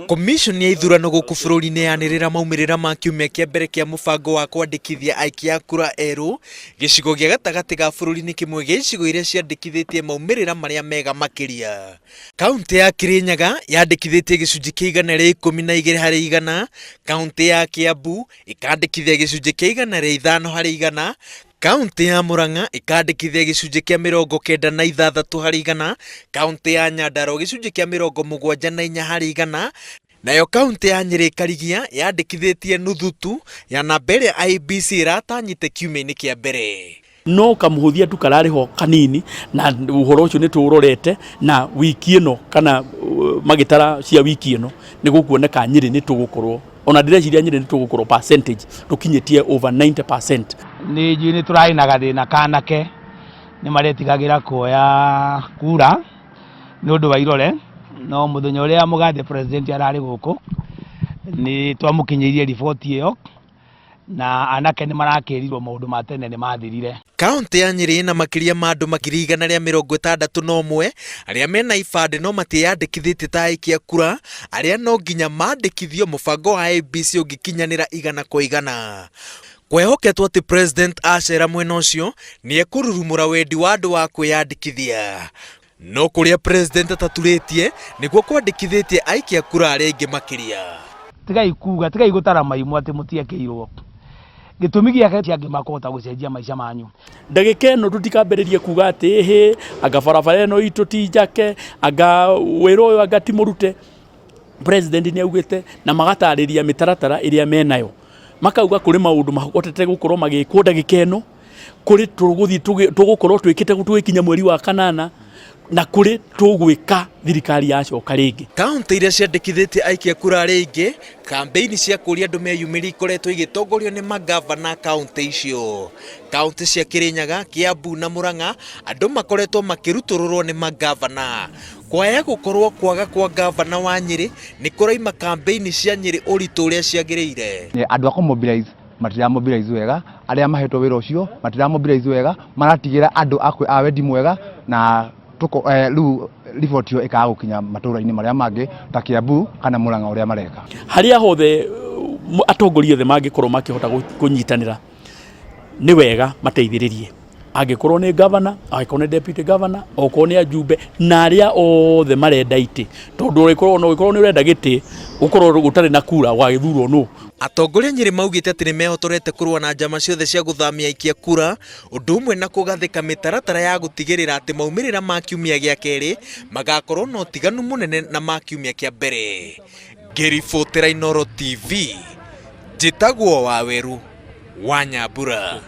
Komishoni ya ithurano gũkũ bũrũri-inĩ yanĩrĩra maumĩrĩra ma kiumia kĩa mbere kĩa mũbango wa kwandĩkithia aikia a kura erũ. Gĩcigo gĩa gatagatĩ ga bũrũri nĩ kĩmwe gĩa icigo iria ciandĩkithĩtie maumĩrĩra marĩa mega makĩria. Kauntĩ ya Kirinyaga yandĩkithĩtie gĩcunjĩ kĩa 112%, kauntĩ ya Kiambu ĩkandĩkithia gĩcunjĩ kĩa 105%, Kauntĩ ya Murang'a ĩkandĩkithia gĩcunjĩ kĩa 96%, kauntĩ ya Nyandarua gĩcunjĩ kĩa 74%, nayo kauntĩ ya Nyĩrĩ ĩkarigia yandĩkithĩtie nuthu tu ya namba ĩrĩa IEBC ĩratanyĩte kiumia-inĩ kĩa mbere. No kamũhũthia tu kararĩ ho kanini na ũhoro ũcio nĩ tũũrorete na wiki ĩno kana magĩtara cia wiki ĩno nĩ gũkuoneka Nyĩrĩ nĩ tũgũkorwo ona ndĩreciria Nyĩrĩ nĩ tũgũkorwo percentage tũkinyĩtie over 90%. Nĩ njũĩ nĩ tũrarĩ na gathĩna ka anake nĩ maretigagĩra kuoya kura nĩ ũndũ wa irore, no mũthenya ũrĩa mũgathe president ararĩ gũkũ nĩ twamũkinyĩirie riboti ĩyo na anake nĩ marakĩrirwo maũndũ ma tene nĩ mathirire. Kauntĩ ya Nyĩrĩ ĩna makĩria ma andũ 161,000 arĩa mena ibandĩ no matiĩyandĩkithĩtie ta aikia kura arĩa no nginya mandĩkithio mũbango wa IEBC ũngĩkinyanĩra 100%. Kwehoketwo atĩ President acera mwena ũcio nĩ ekũrurumũra wendi wa andũ wa kwĩyandĩkithia. No kũrĩa President ataturĩtie nĩkuo kwandĩkithĩtie aikia kura arĩa aingĩ makĩria. Tigai kuga, tigai gũtara maimũ atĩ mũtiekĩirwo. Gĩtũmi gĩake ti angĩ makũhota gũcenjia maica manyu. Ndagĩka ĩno tũtikambĩrĩrie kuga atĩ ĩhĩ, anga barabara ĩno itũ ti njake, anga wĩra ũyũ anga ti mũrute. President nĩ augĩte na magatarĩria mĩtaratara ĩrĩa menayo. Makauga kũrĩ maũndũ mahotete gũkorwo magĩkwo ndagĩka ĩno. Kũrĩ tũgũthiĩ tũgũkorwo twĩkĩte tũgĩkinya mweri wa kanana na kũrĩ tũgwĩka thirikari yacoka rĩngĩ. Kauntĩ iria ciandĩkithĩtie aikia kura arĩa aingĩ, kambĩini cia kũria andũ meyumĩrie ikoretwo igĩtongorio nĩ mangavana a kauntĩ icio. Kauntĩ cia Kĩrĩnyaga, Kĩambu na Mũrang'a andũ makoretwo makĩrutũrũrwo nĩ mangavana. Kwaya gũkorwo kwaga kwa ngavana wa Nyĩrĩ nĩ kũraima kambĩini cia Nyĩrĩ ũritũ ũrĩa ciagĩrĩire. Andũ a kũ mobilize matira mobilize wega, arĩa mahetwo wĩra ũcio matira mobilize wega, maratigĩra andũ a wendi mwega na rĩu riboti ĩyo ĩkaga gũkinya matũra-inĩ marĩa mangĩ ta Kiambu kana Murang'a ũrĩa mareka. Harĩa hothe atongoria othe mangĩkorwo makĩhota kũnyitanĩra nĩ wega mateithĩrĩrie, angĩkorwo nĩ governor, angĩkorwo nĩ deputy governor, okorwo nĩ ajumbe na arĩa othe marenda itĩ, tondũ ũrĩkorwo no ũkorwo nĩ ũrenda gĩtĩ ũkorwo gũtarĩ na kura ũgagĩthurwo nũ. Atongoria Nyĩrĩ maugĩte atĩ nĩmehotorete kũrũa na njama ciothe cia gũthamia aikia kura, ũndũ ũmwe na kũgathĩka mĩtaratara ya gũtigĩrĩra atĩ maumĩrĩra ma kiumia gĩa kerĩ magakorwo na ũtiganu mũnene na ma kiumia kĩa mbere. Ngĩribotera Inooro TV, njĩtagwo Waweru wa Nyambura.